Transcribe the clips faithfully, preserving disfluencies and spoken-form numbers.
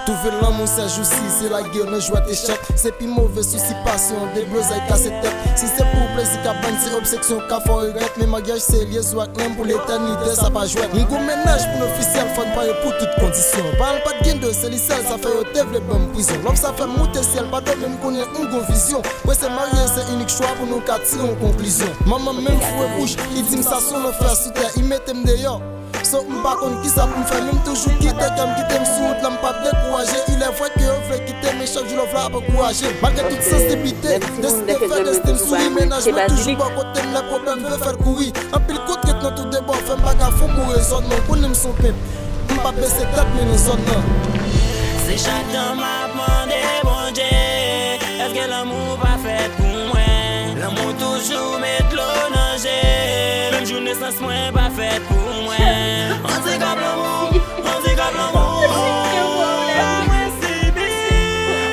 Twouve lanmou sèjousi, se lage yo nan jwèt echèk. Se pi move sousi pase yon deblozay kase tèt. Si se pou plezi kabann, se obseksyon ka fè w regrèt. Men maryaj se lyezon ak nanm pou letènite, sa pa jwèt. M gon mennaj pou n ofisyèl, fò n pare pou tout kondisyon. Paran l pa t gen dwe, se li sèl, sa fè yo te vle ban m prizon. Love sa fè m moute syèl, pa dòmi, m konnen m gon vizyon. Prese marye, se inik chwa pou nou ka tire yon konklizyon. Manman m menm foure bouch, li di m sa se yon lanfè sou tè, li mete m deyò. So, m pa konn kisa pou m fè, men m toujou kite kè m kite m sou wout la, m p ap dekouraje. Il est vrai ke yo vle kite, men chak jou love la ap ankouraje. Malgre tout sans depite, deside fè desten m souri, mennaj mwen toujou bò kote m, lè pwoblèm vle fè l kouri. Anpil kout ret nan tou de bò, fè m pa ka fou pou rezònman, konnen m se yon pimp. M p ap bese tèt, men nan zòn nan. Se chak tan m ap mande Bondye, èske lanmou pa fèt pou mwen? Lanmou toujou met dlo nan je, menm jou nesans mwen pa fèt pou mwen. Andikap lanmou, andikap lanmou, mwen sibi.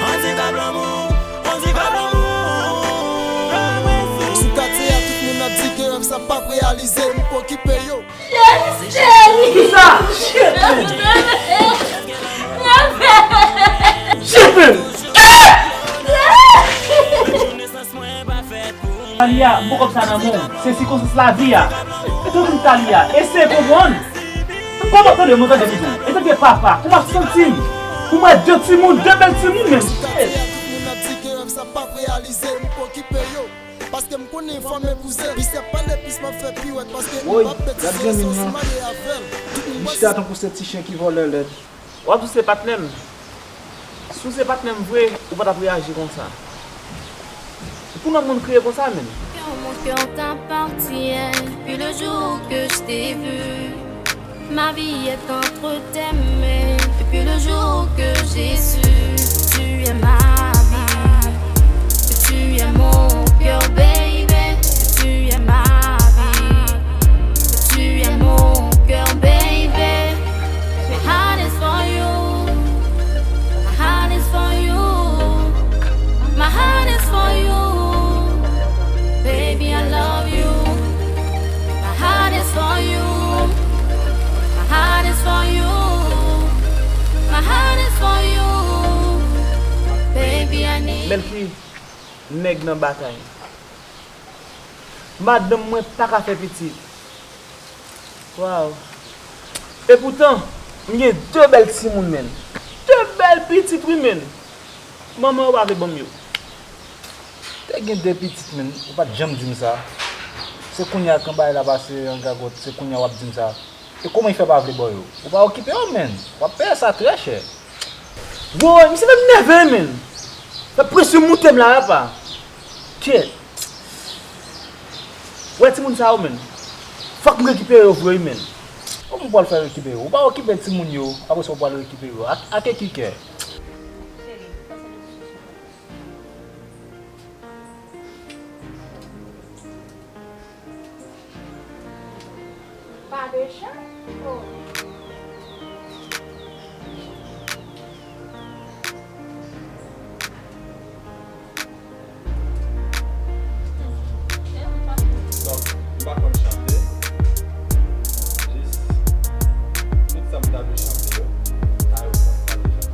Andikap lanmou, andikap lanmou, mwen sibi. Sou katye a, tout moun ap di ke rèv sa p ap reyalize, m p okipe yo. Cheri! Kisa? Cheri! Cheri! Talia, m poko konn sa nan men w. Se sikonstans lavi a. E tankou Talia, eseye konprann. Kòman tande mwen tande pito? Etanke papa, kòman m ap santi m? Pou mwen de timoun, de bèl timoun menm. Shit! Paske m konnen fò m epouze. Pi se pale, plis m ap fè piwèt. Paske m pa pèdi sou si m ale avè l. Tout moun wè se. Misye a tankou se ti chen ki vòlè lèt. W ap di w se patnè m. Si w se patnè m vre, ou pa t ap reyaji konsa. Pou nan moun kriye konsa, menm. Cœur, mon cœur t'appartient depuis le jour que je t'ai vu. Ma vie est entre tes mains depuis le jour que j'ai su que tu es ma vie, que tu es mon cœur, baby, que tu es ma vie, que tu es mon cœur, baby. My heart is for you, my heart is for you, my heart is for you, baby, I love you. My heart is for you. My heart is for you. My heart is for you. Baby, I need. Melky, nèg nan batay. Madanm mwen pa ka fè pitit. Waw. Epoutan, m gen de bèl timoun, menn. De bèl pitit, wi, menn. Manman yo pa vle ban m yo. Te gen de pitit, menn. Ou pa t janm di m sa. Se kounye a, kan bagay la pase an gagòt, se kounye a w ap di m sa. E kòman y fè pa vle ba w yo? Ou pa okipe yo, menn. W ap peye sa trè chè. Woy, misye fè m nève, menn. Fè presyon moute m la, apa. Kyèt. Wè timoun sa yo, menn. Fòk m rekipere yo vre, wi, menn. Kòman w pral fè rekipere yo? Ou pa okipe timoun yo, apre sa w pral rekipere yo. Ak, ak ki kè? Pa de chat? Oh. Donk, m pa konn chante. Jis, tout sa m ta vle chante yo, sa yo konn sa deja.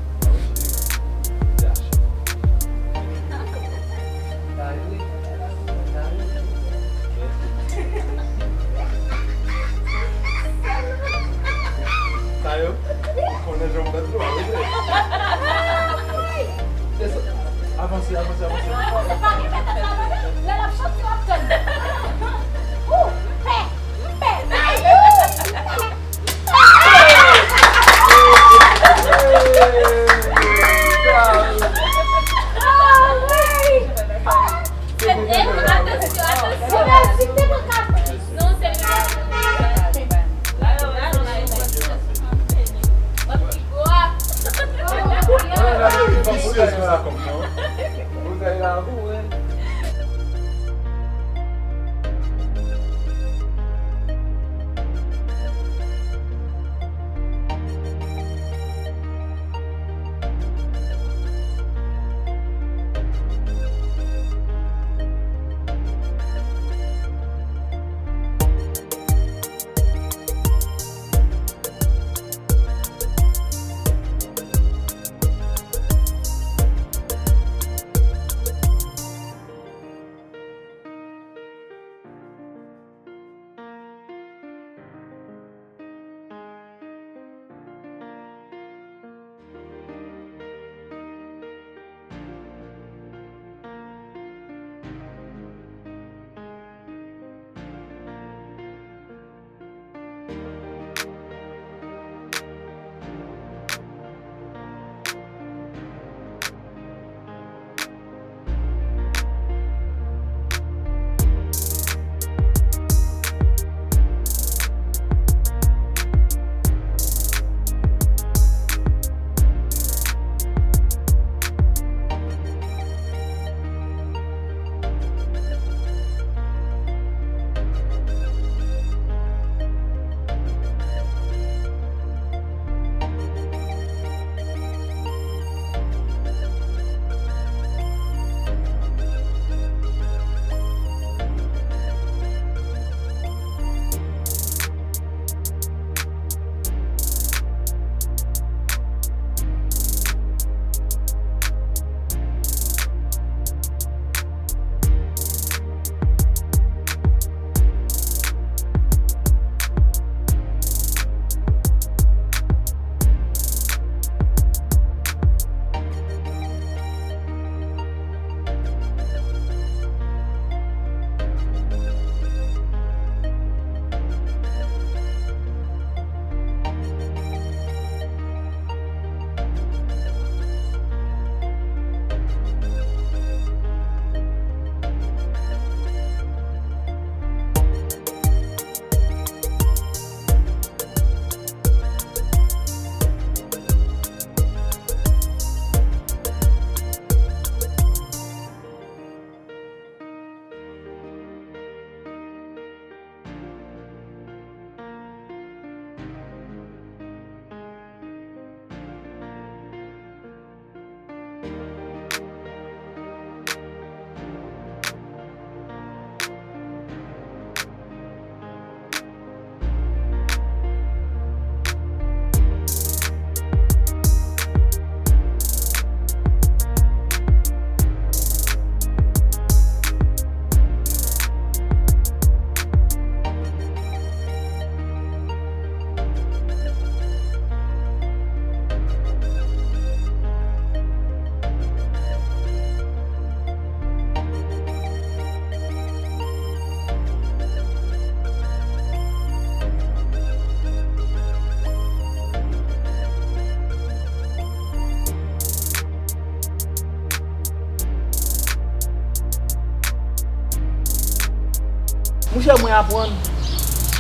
Mwen aprann,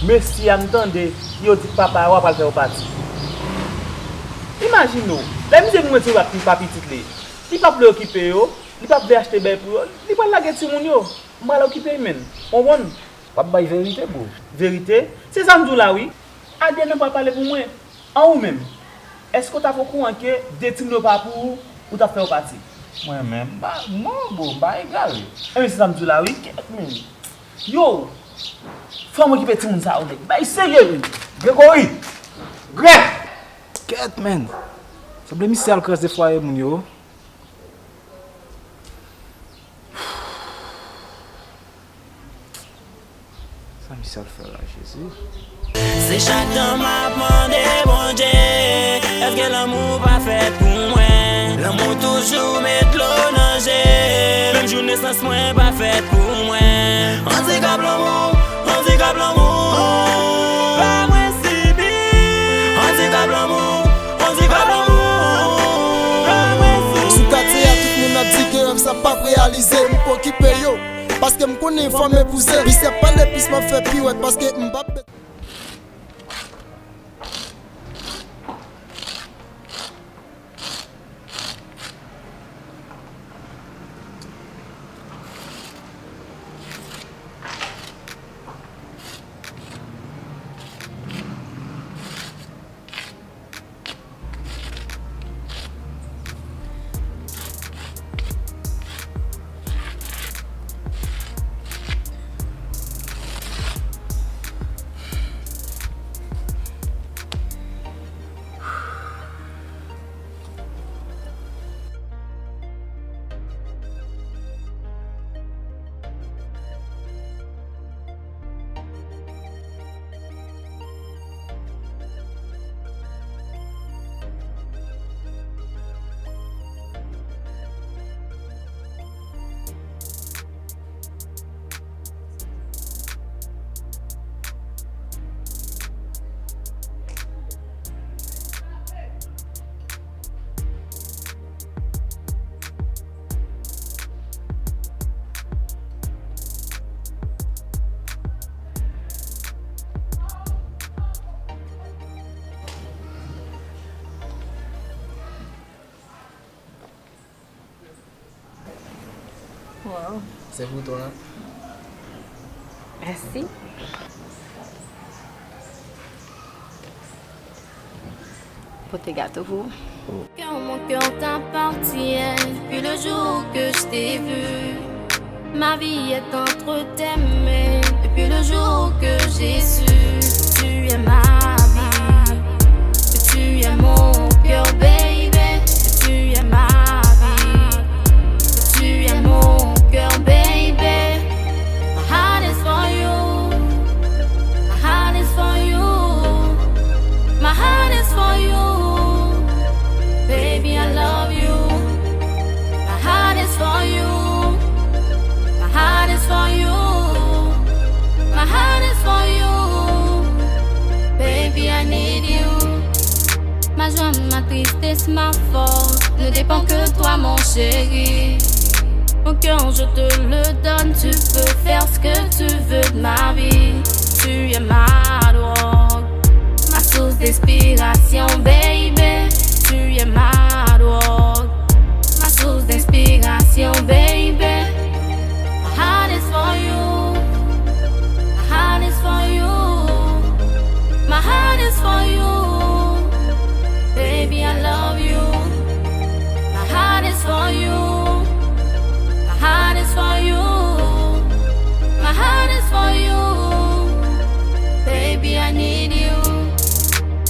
mesye a m tande, yo di papa a w pral fè w pati. Imajine w, lè misye vin wè ti rat li pa pitit li, li p ap vle okipe yo, li p ap vle achte bèy pou yo, li pral lage timoun yo. M pral okipe l, menn. Konprann? W ap bay verite, bro. Verite? Se sa m di w la, wi. Adriana pral pale pou mwen. An ou menm, èske w t ap okouran ke de timoun yo pa pou ou, ou t ap fè yo pati? Mwen menm, m pa, non, bro, m pa egal. Enben, se sa m di w la, wi. Kèt, menn. Yo! Fò m okipe timoun sa yo, nèg. Bay serye, wi. Gregory! Greg! Kèt, menn. Sanble misye al kraze fwaye moun yo. Sa misye al fè la, Jezi? Se chak tan m ap mande Bondye, èske lanmou pa fèt pou mwen? Lanmou toujou met dlo nan je, menm jou nesans mwen pa fèt pou mwen. Andikap lanmou, andikap lanmou, pa mwen sibi. Andikap lanmou, andikap lanmou, pa mwen sibi. Sou katye a, tout moun ap di ke rèv sa p ap reyalize. M p okipe yo, paske m konnen fò m epouze. Pi se pale, plis m ap fè piwèt, paske m p ap Wow. C'est pour toi. Merci. Pote gato pou ou. Cœur, mon cœur t'appartient depuis le jour que je t'ai vu. Ma vie est entre tes mains depuis le jour que j'ai su que tu es ma vie, que tu es mon cœur, baby, que tu es ma vie, que tu es mon cœur, baby. My heart is for you, my heart is for you, my heart is for you, baby, I love you. My heart is for you. My heart is for you. My heart is for you. Baby, I need you. Ma joie, ma tristesse, ma force ne dépend que de toi, mon chéri. Mon cœur, je te le donne, tu peux faire ce que tu veux de ma vie. Tu es ma drogue, ma source d'inspiration, baby. Tu es ma drogue, ma source d'inspiration, baby. My heart is for you. My heart is for you. My heart is for you. Baby, I love you. My heart is for you. My heart is for you. My heart is for you. Baby, I need you.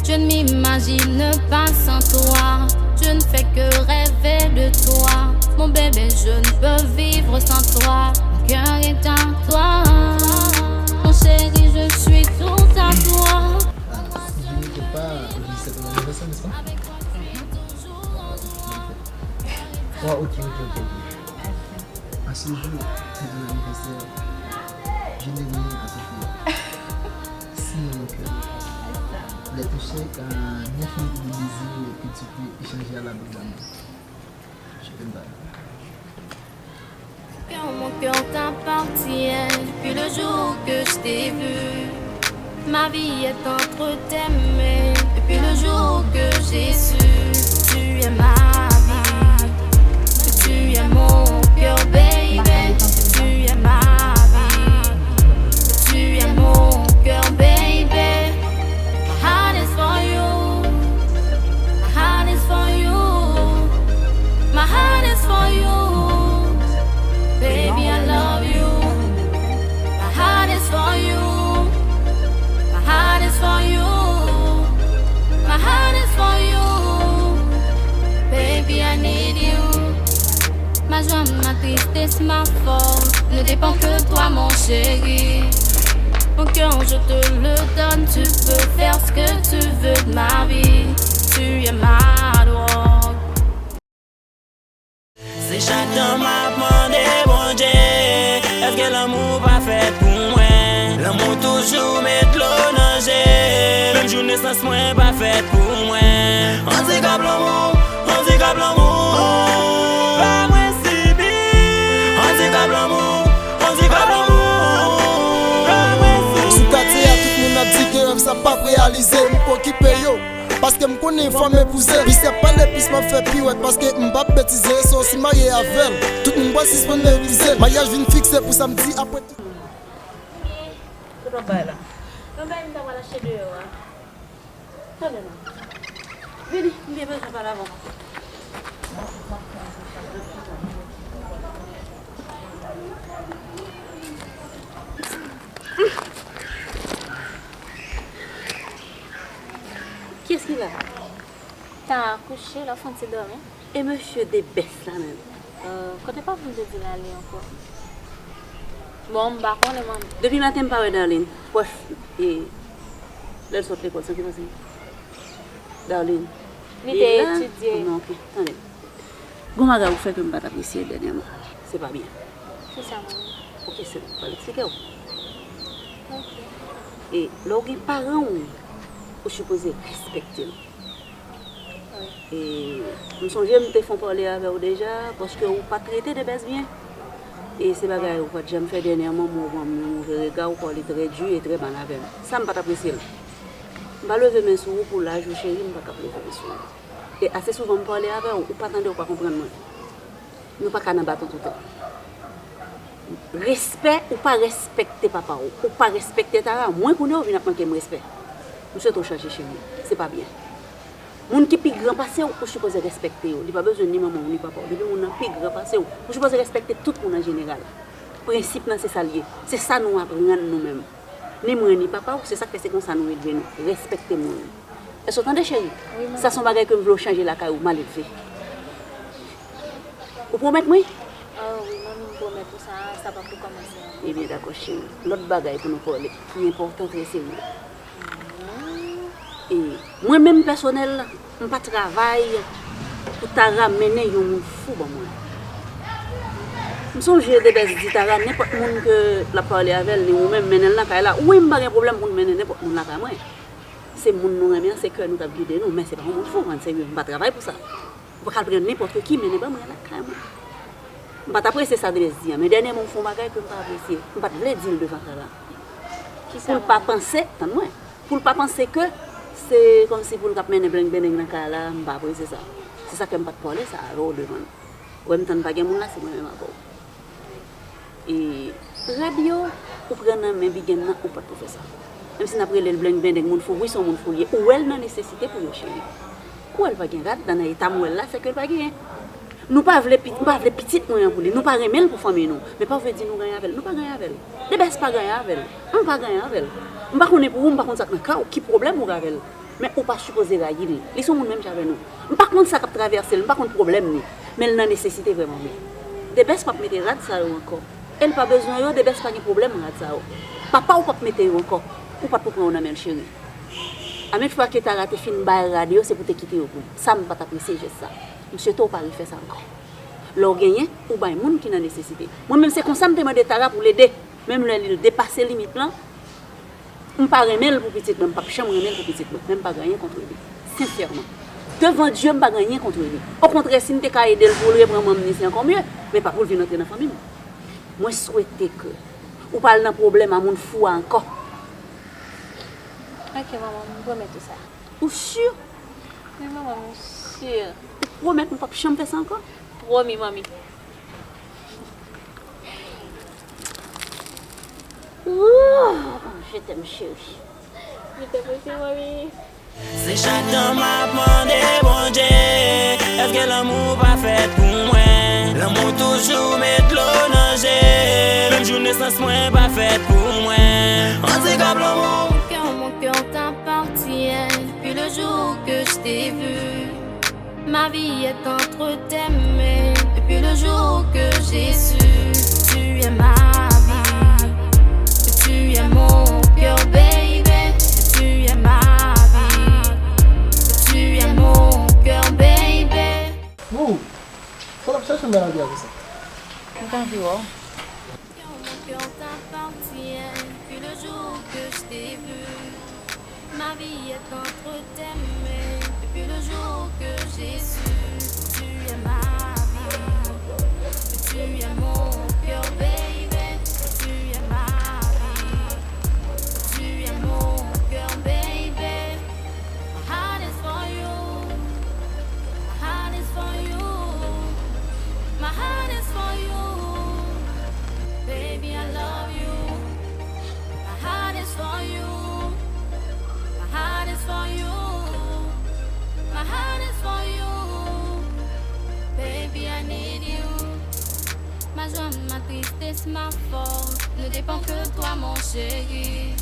Je ne m'imagine pas sans toi. Je ne fais que rêver de toi. Mon bébé, je ne peux vivre sans toi. Mon cœur est à toi. Mon chéri, je suis tout à toi. Ah, si je ne me trompe pas, aujourd'hui c'est ton anniversaire, n'est-ce pas? Avec toi, je suis toujours en joie. Wow, ok, ok, ok, ok. À ce jour, c'est ton anniversaire. Je n'ai rien à t'offrir. Sinon, mon cœur, les toucher, car une infinité de désirs que tu peux échanger à la bouche d'amour. Je t'aime d'amour. Cœur, Mon cœur t'appartient depuis le jour que je t'ai vu. Ma vie est entre tes mains depuis le jour que j'ai su que tu es ma vie, que tu es mon cœur, baby, que tu es ma vie, que tu es mon cœur, baby. My heart is for you. My heart is for you. My heart is for you. Baby, I love you. My heart is for you. My heart is for you. My heart is for you. Baby, I need you. Ma joie, ma tristesse, ma force ne dépend que de toi, mon chéri. Mon cœur, je te le donne, tu peux faire ce que tu veux de ma vie. Tu es ma drogue. Se chak tan m ap mande Bondye, èske lanmou pa fèt pou mwen? Lanmou toujou met dlo nan je. Menm jou nesans mwen pa fèt pou mwen. Andikap lanmou, andikap lanmou, pa mwen sibi. Andikap lanmou, andikap lanmou, pa mwen sibi. Sou katye a, tout moun ap di ke rèv sa p ap reyalize. M p okipe yo, paske m konnen fò m epouze l. Pi sèp pale, plis m ap fè piwèt, paske m p ap betize. So, si m marye avè l, tout moun pral sispann meprize l. Maryaj vin fikse pou samdi apre. Kote w ap bay la? Mwen bay m ta pral achte deyò a. Tande non. Vini, m byen bezwen pale avè w. Kiyès ki la? Tara kouche, l ap fè yon ti dòmi. E mesye Debès la menm? Euh, kote papa m te di l ale ankò? Bon, m pa konnen, manmi. Depi maten m pa wè Darline. Pwòch, e, lè l sot lekòl, sa ki pase? Darline. Li te etidye. Non, ok, tande. Gon bagay ou fè ke m pa t apresye dènyèman. Se pa byen. Kisa, manmi? Ok, se m pral eksplike w. Ok. E lè w gen paran w, ou sipoze respekte l. E m sonje m te fè yon pale avè w deja, paske ou pa t trete Debès byen. E se bagay ou pa t janm fè dènyèman, mwen ou ban m yon move rega, ou pale trè di e trè mal avè m. Sa m pa t apresye l. M pa leve men sou ou pou laj ou, cheri, m pa t ap leve men sou ou. E ase souvan m pale avè w, ou pa tande, ou pa konprann mwen. Nou pa ka nan baton toutan. Respè, ou pa respekte papa w, ou pa respekte Tara. Mwen kounye a ou vin ap manke m respè. M swete w chanje, cheri. Se pa byen. Moun ki pi gran pase w, ou sipoze respekte yo. Li pa bezwen ni manman w, ni papa w. Depi moun nan pi gran pase w, ou sipoze respekte tout moun an jeneral. Prensip nan se sa l ye. Se sa nou aprann nou menm. Ni mwen, ni papa w, se sa k fè se konsa nou elve nou. Respekte moun. Èske w tande, cheri? Wi, manmi. Sa se yon bagay ke m vle w chanje lakay ou, malelve. Ou pwomèt mwen? Ah wi, manmi, m pwomèt ou sa, sa p ap rekòmanse ankò. Ebyen, dakò, cheri. Lòt bagay pou nou pale, ki enpòtan, trè serye. Mhm. E mwen menm pèsonèl, m pa travay pou Tara mennen yon moun fou ban mwen. M sonje Debès di Tara, nenpòt moun ke l ap pale avè l, ni ou menm, mennen l nan kay la. Wi, m pa gen pwoblèm pou m mennen nenpòt moun lakay mwen. Se moun nou renmen an, se kè nou k ap gide nou, men se pa yon moun fou, ann serye, m pa travay pou sa. Ou pa ka al pran nenpòt ki, mennen ban mwen lakay mwen. M pa t apresye sa Debès di a, men dènyèman ou fè yon bagay ke m pa apresye. M pa t vle di l devan Tara. Kisa? Pou l pa panse, tann mwen, pou l pa panse ke se kòmsi pou l t ap mennen blengbendeng nan kay la, m pa apresye sa. Se sa fè m pa t pale sa avè w devan l. Ou wè m tann pa gen moun la, se mwen menm avè w. E rad yo, ou pran nan men bigèn nan, ou pa t pou fè sa. Menm si n ap rele l blengbendeng, moun fou, wi, se yon moun fou l ye. Ou wè l nan nesesite pou yo, cheri. Ou wè l pa gen rad, nan, nan eta m wè l la, se ke l pa genyen. Nou pa vle pi-, m pa vle pitit mwen an pou li. Nou pa renmen l pou fanmi nou. Men pa vle di nou ganyan avè l. Nou pa ganyan avè l. Debès pa ganyan avè l. An pa ganyan avè l. M pa konnen pou ou, m pa konn sa k nan kè w, ki pwoblèm ou gen avè l. Men ou pa sipoze rayi l. Li se yon moun menm jan avè nou. M pa konn sa k ap travèse l, m pa konn pwoblèm li. Men l nan nesesite vrèman vre. Debès p ap mete rad sa yo ankò. E l pa bezwen yo, Debès pa gen pwoblèm rad sa yo. Papa w p ap mete yo ankò. Ou pa t pou pran yo nan men l, cheri. A menm fwa ke Tara te fin bay rad yo, se pou te kite yo pou li. Sa m pa t apresye jès sa. M swete w pa refè sa ankò. Lè w genyen, ou bay moun ki nan nesesite. Mwen menm se konsa m te mande Tara pou l ede. Menm lè li depase limit lan, m pa renmen l pou pitit mwen, m p ap janm renmen l pou pitit mwen, men m pa gen anyen kont li. Sensèman. Devan Dye, m pa gen anyen kont li. Okontrè, si m te ka ede l pou l repran manm ni, se ankò mye, men pa pou l vin antre nan fanmi m. Mwen swete ke ou pa al nan pwoblèm a moun fou a ankò. Ok, manman, m pwomèt ou sa. Ou si? Wi, manman, m si. Ou pwomèt ou p ap janm fè sa ankò? Pwomi, manmi. Ooh, je t'aime, chérie. Je t'aime aussi, manmi. Se chak tan m ap mande Bondye, èske lanmou pa fèt pou mwen? Lanmou toujou met dlo nan je, menm jou nesans mwen pa fèt pou mwen. Andikap lanmou. Mon cœur, mon cœur t'appartient depuis le jour que je t'ai vu. Ma vie est entre tes mains depuis le jour que j'ai su que tu es ma vie, que tu es mon cœur, baby, que tu es ma vie, que tu es mon cœur, baby. Boo, sa w ap chache nan lavi a konsa? M t anvi wè w. Mon cœur t'appartient depuis le jour que je t'ai vu. Ma vie est entre tes mains depuis le jour que j'ai su que tu es ma vie, que tu es mon cœur, baby, que tu es ma vie, que tu es mon cœur, baby. My heart is for you. My heart is for you. My heart is for you. Baby, I love you. My heart is for you. My heart is for you. My heart is for you. Baby, I need you. Ma joie, ma tristesse, ma force ne dépend que de toi, mon chéri.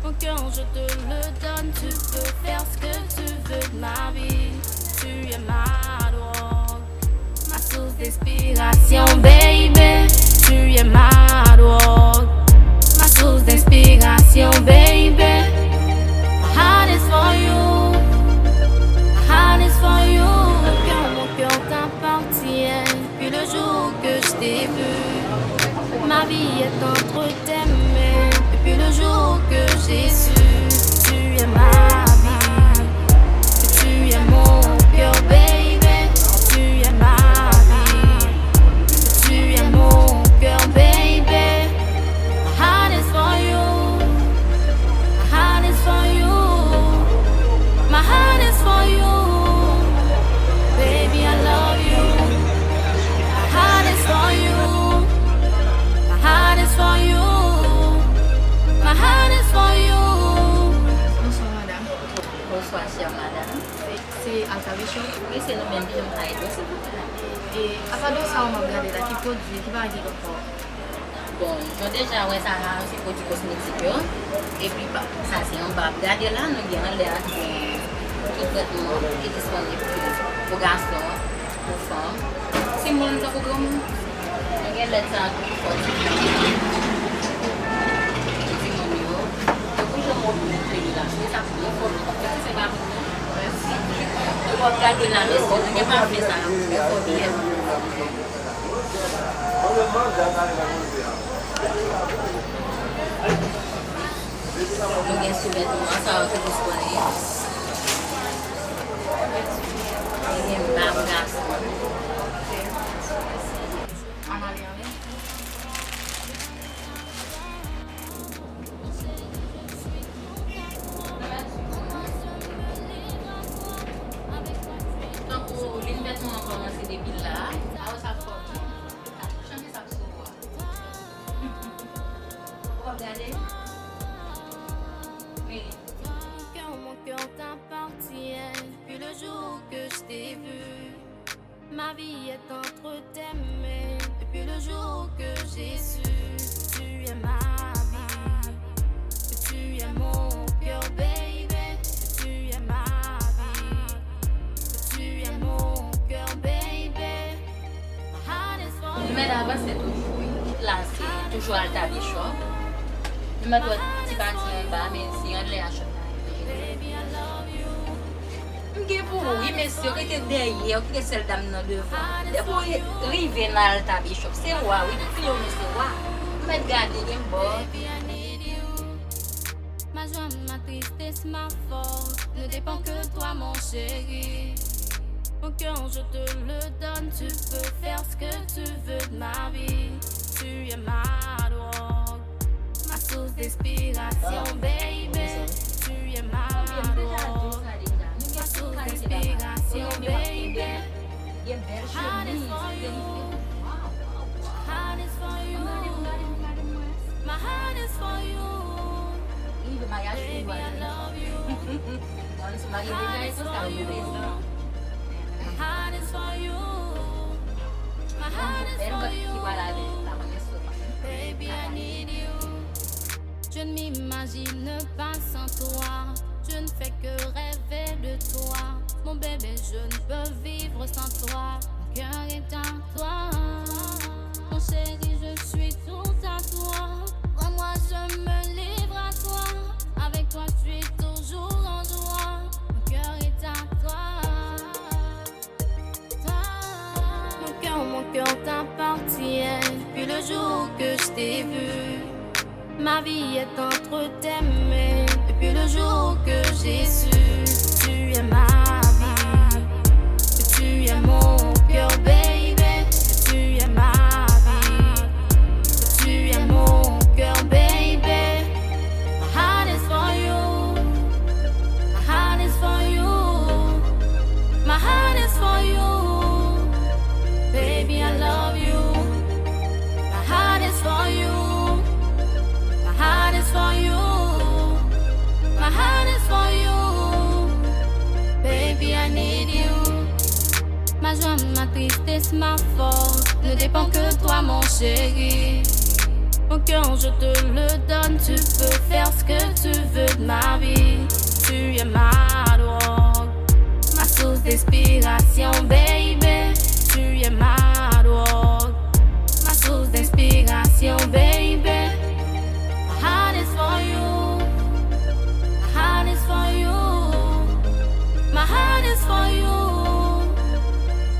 Mon cœur, je te le donne, tu peux faire ce que tu veux de ma vie. Tu es ma drogue, ma source d'inspiration, baby. Tu es ma drogue, ma source d'inspiration, baby. My heart is for you, my heart is for you. Mon cœur, mon cœur t'appartient depuis le jour que je t'ai vu. Ma vie est entre tes mains depuis le jour que j'ai su que tu es ma vie, que tu es mon cœur, baby, que tu es ma vie, que tu es mon cœur, baby. My heart is for you. My heart is for you. My heart is for you. Baby, I love you. My heart is for you. My heart is for you. My heart is for you. Bonswa, madam. Bonswa, chère madame. Se Alta Bishop? Wi, se nou menm ki nou ka ede w, silvouplè. E apa de sa w m ap gade la, ki pwodui, ki bagay ki gen ankò? Bon, nou deja wè sa a, se pwodui kosmetik yo. Epi, pa- sa se yon bab. Gade la, nou gen anlè a, gen tout trètman ki disponib pou, pou gason, pou fanm. Timoun tankou granmoun. Nou gen lèt sa a tou ki fòtifyan pou timoun yo. Yo pou janm wè pou yo la. Se sa pou yo fò, se pa pou nou. Mèsi. Nou p ap gade la, mèsi. Nou gen pafen sa a, nou fò byen. Nou gen souvètman sa yo ki disponib. Li gen bab gason. Ann ale anlè. Tankou liy vètman an kòmanse depi la. Awo sa fò. Chanje sa sou ou a. Ou ap gade? Wi. Mon cœur, mon cœur t'appartient depuis le jour que je t'ai vu. Ma vie est entre tes mains depuis le jour que j'ai su que tu es ma vie, que tu es mon cœur, baby, que tu es ma vie, que tu es mon cœur, baby. My heart is for you. Mèt avanse toujou, wi. Kit la se toujou Alta Bishop. Nou mèt wè ti pati anba, men se anlè a shop la. Baby, I love you. M gen pou ou, wi, mesye, rete dèyè, ou kite sèl dam nan devan. Depi w rive nan Alta Bishop, se wa, wi, tout kliyan nou se wa. Ou mèt gade, gen bò. Ma joie, ma tristesse, ma force ne dépend que de toi, mon chéri. Mon cœur, je te le donne, tu peux faire ce que tu veux de ma vie. Tu es ma drogue, ma source d'inspiration, baby. Tu es ma drogue, ma source d'inspiration, baby. My heart is for you. My heart is for you. Baby, I love you. My heart is for you. My heart is for you. My heart is for you. Baby, I need you. Je ne m'imagine pas sans toi. Je ne fais que rêver de toi. Mon bébé, je ne peux vivre sans toi. Mon cœur est à toi. Mon chéri, je suis tout à toi. Prends-moi, je me livre à toi. Avec toi, je suis toujours en joie. Mon cœur est à toi. Toi. Mon cœur, mon cœur t'appartient. Depuis le jour que je t'ai vu, ma vie est entre tes mains. Depuis le jour que j'ai su, tu es ma vie. Que tu es mon cœur, baby. Que tu es ma vie. Que tu es mon cœur, baby. My heart is for you. My heart is for you. My heart is for you. Baby, I love you. My heart is for you. My heart is for you. My heart is for you. Baby, I need you. Ma joie, ma tristesse, ma force ne dépend que de toi, mon chéri. Mon cœur, je te le donne, tu peux faire ce que tu veux de ma vie. Tu es ma drogue, ma source d'inspiration, baby. Tu es ma drogue, ma source d'inspiration, baby. My heart is for you. My heart is for you. My heart is for you.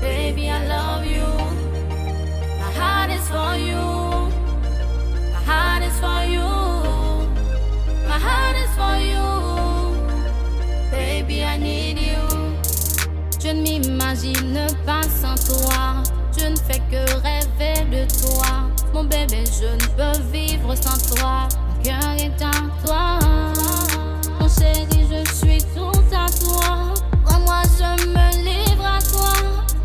Baby, I love you. My heart is for you. My heart is for you. My heart is for you. Baby, I need you. Je ne m'imagine pas sans toi. Je ne fais que rêver de toi. Mon bébé, je ne peux vivre sans toi. Mon cœur est à toi. Mon chéri, je suis tout à toi. Prends-moi, je me livre à toi.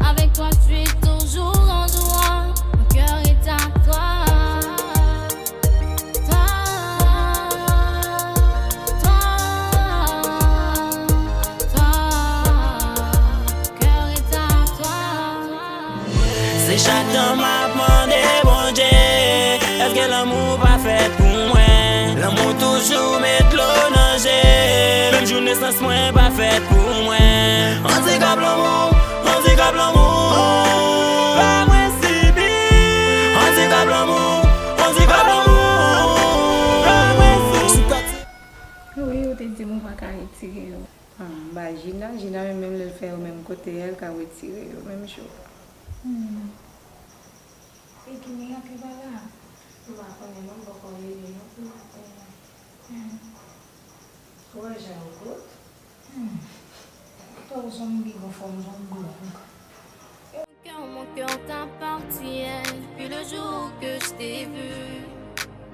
Avec toi, je suis toujours en joie. Mon cœur est à toi. Toi, toi, toi, cœur est à toi. Se chak tan m ap mande Bondye, èske lanmou pa fèt pou mwen? Lanmou toujou met dlo nan je. Menm jou nesans mwen pa fèt pou mwen. Andikap lanmou, andikap lanmou. Pa mwen sibi. Andikap lanmou, andikap lanmou. Pa mwen sibi. Wi, ou te di m ou pa ka retire yo. Ah, m ba Gina, Gina menm, menm lè l fè yo menm kote a, l ka retire yo menm jou. Hmm. E ki mirak li pa la? M pa konnen non, m poko rele non pou maten an. Hmm. Ou wè jan yo kout? Hmm. Tò w sanm li gon fòm jan glong. Cœur, mon cœur t'appartient. Depuis le jour que je t'ai vu,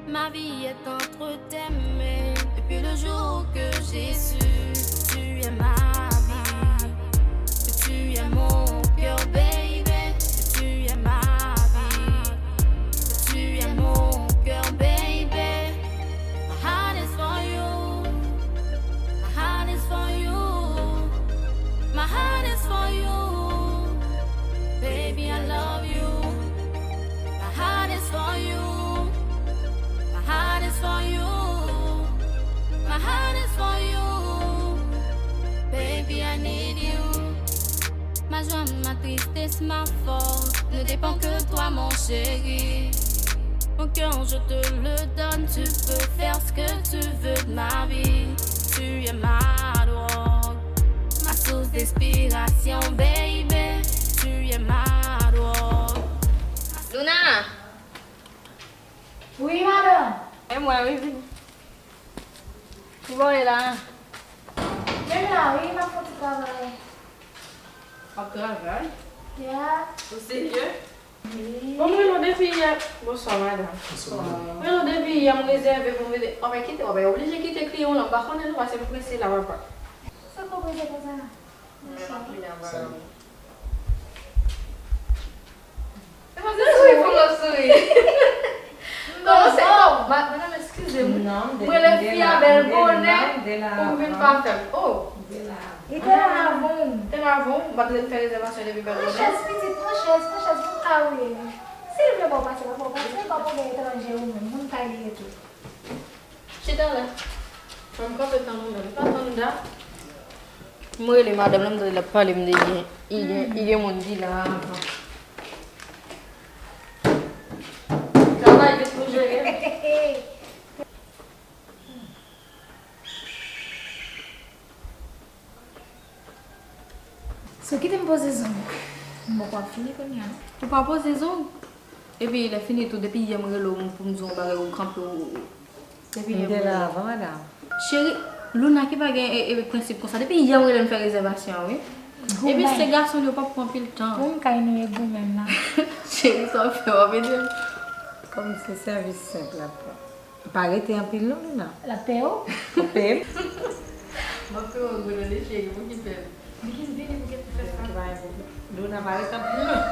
ma vie est entre tes mains. Depuis le jour que j'ai su, tu es ma vie, que tu es mon cœur, baby, que tu es ma vie, que tu es mon cœur, baby. My heart is for you. My heart is for you. My heart is for you. Baby, I love you. My heart is for you. My heart is for you. My heart is for you. Baby, I need you. Ma joie, ma tristesse, ma force ne dépend que de toi, mon chéri. Mon cœur, je te le donne, tu peux faire ce que tu veux de ma vie. Tu es ma drogue, ma source d'inspiration, baby. Tu es ma drogue. Luna! Wi, madanm. E mwen, wi, vini. Ki bò w ye la? Menm la, wi, m ap fè ti travay. W ap travay? Yeah. Ou serye? Bon, m rele w depi yè. Bonswa, madanm. Bonswa, madanm. M rele w depi yè, m rezève pou m rele. Anben, kite, anben, oblije kite kliyan w lan, m pa konnen non, paske m prese la, papa. Sa k ap prese konsa? Bonswa. Salut. Se pa se souri pou m ap souri. Non, se, non, ma-, madanm, eskize m. Mwen lè fi a bèl bonè, ou vin pa fè m. Oh. Li te la avan w. Te la avan w, m pa t fè rezèvasyon depi bèl bonè. Pran chèz, pitit, pran chèz, pran chèz, moun kay ou ye. Si l vle ba w pase, l ap ba w pase, l pa pwoblèm etranje ou menm, moun kay li ye tou. Chita la. Fò m kanpe tann ou menm. Pa tann dat. M rele madanm nan, m tande l ap pale m de gen, li gen, li gen moun ki la avan. Travay vit pou jere. So, kite m poze zong. M poko ap fini kounye a, non. Ou pa poze zong? Epi, lè fini tou, depi yè m rele w pou m di w yon bagay, ou kanpe, ou, ou. Depi yè m rele w. M te la avan, madanm. Cheri, Luna ki pa gen, e, e, prensip konsa. Depi yè m rele m fè rezèvasyon an, wi. Epi, se gason yo p ap pran anpil tan. Goumen. Moun kay nou ye goumen la. Cheri, sa w fè, w ap ede m? Kòm se sèvis senp l ap pran. Pa rete anpil non, Luna. L ap peye w? Ou peye m. M ap peye w gwo tande, cheri, okipe m. Vini, vini, pou gen pou fè sa. Luna pa rete anpil non.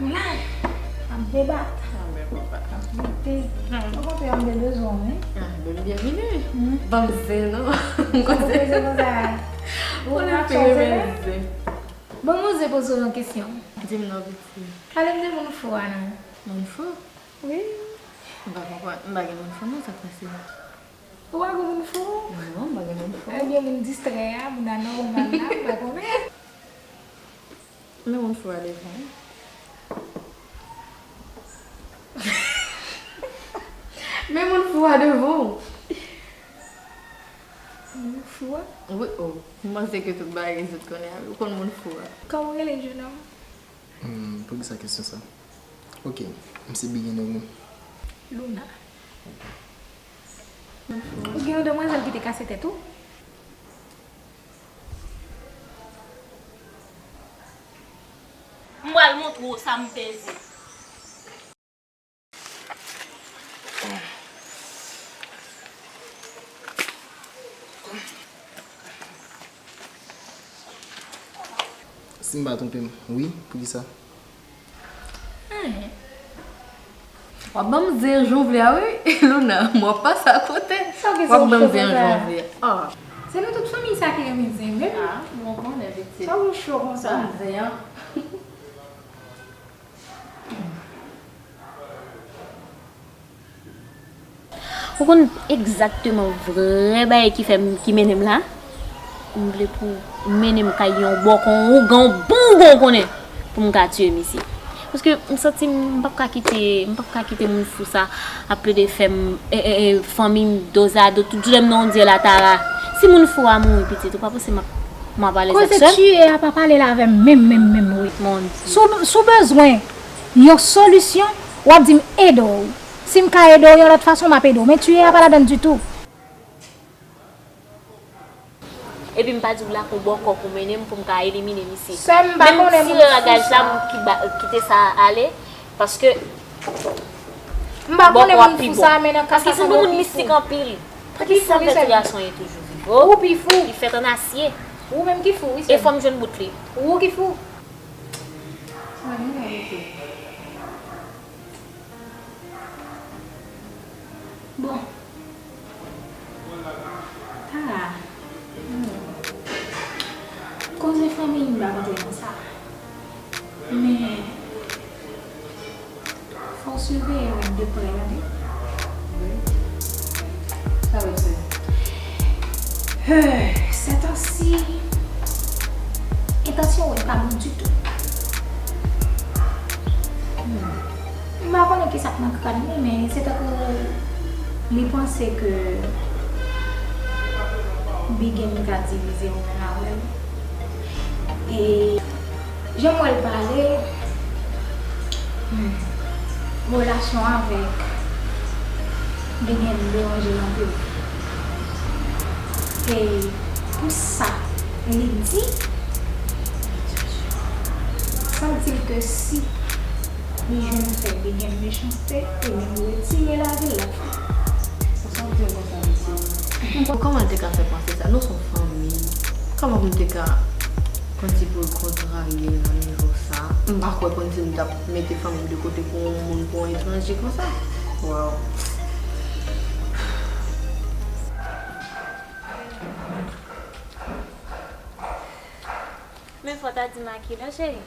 M la, ap debat. Anben, papa. Ap mete. Ou konprann, m te bezwen w, wi. Ah, ben, byenvini. Hmm. Ban m zen, non. M konn zen. Ou poze konsa. Ou konnen m ap renmen zen. Bon, m oze poze w yon kesyon. Di m non, piti. Pale m de moun fou a non. Moun fou? Wi. M pa konprann. M pa gen moun fou non, sa k pase? Ou pa gen moun fou? Non, m pa gen moun fou. Ebyen, moun distrè a, moun anòmal la, m pa konnen. Men moun fou a devan w. Men moun fou a devan w. Moun fou a? Wi, oh. M panse ke tout bagay ki sot konnen a, ou konn moun fou a. Kòman w rele, jenòm? Hmm, poukisa kesyon sa? Ok, m se Bigino wi. Luna. Ou gen yon demwazèl ki te kase tèt ou? M pral montre w sa m peze. Si m pa twonpe m, wi, poukisa? Anyen. W ap ban m zen jan w vle a, wi, Luna. M w ap pase akote. W ap ban m zen jan w vle a. Ah. Se nou tout fanmi sa ki renmen zen, men. Ah, mwen konnen, pitit. Sa w cho konsa? Ban m zen an. Ou konn egzakteman vrè bagay ki fè m, ki mennen m la? M vle pou w mennen m kay yon bòkon, yon ougan, yon bon ougan, ou konnen, pou m ka tiye misye. Paske m santi m, m p ap ka kite, m p ap ka kite moun fou sa ap plede fè m, e, e, e, fanmi m dozado, tout lè m nan yon dyèl atara. Si moun fou a mouri, pitit, ou pa panse m ap, m ap ale sèks? Koze tiye a pa pale la avè m menm, menm, menm, wi. Mon Dye. Si w, si w bezwen yon solisyon, w ap di m ede w. Si m ka ede w yon lòt fason, m ap ede w. Men tiye a pa ladann ditou. Epi m pa di w la pou bòkò pou mennen m pou m ka elimine misye. Sè m pa konnen moun fou sa. Menm tire ragaj la, m ki ba, kite sa ale, paske M pa konnen moun fou sa, men nan ka sa sanble w pi fou. Paske se yon moun mistik anpil. Paske sa fè ti gason ye toujou viv. Ou pi fou. Li fèt an asye. Ou menm ki fou, wi, sè m. E fò m jwenn bout li. Ou ki fou. Bon. Tara, hmm, koze fanmi m pa rantre nan sa. Men, fò w siveye yo de prè, tande. Sa vle di? Sètansi, entansyon w pa bon ditou. Hmm. M pa konnen kisa k nan kràn li, men se tankou li panse ke Big M ka divize w menm avè l. E jan m wè l pale, hmm, relasyon avèk Big M deranje l anpil. E pou sa li di, santi l ke si li jwenn fè Big M mechanste, ebyen, li retire lavi l, l ap fè. Sa w ap di l konsa, mesye? Kòman l te ka fè panse sa? Nou se yon fanmi. Kòman pou m te ka pran ti poz kontrarye l nan nivo sa? M pa kwè konn si m t ap mete fanmi m de kote pou yon moun, pou yon etranje konsa. Waw. Men fò w ta di m a kilè, cheri.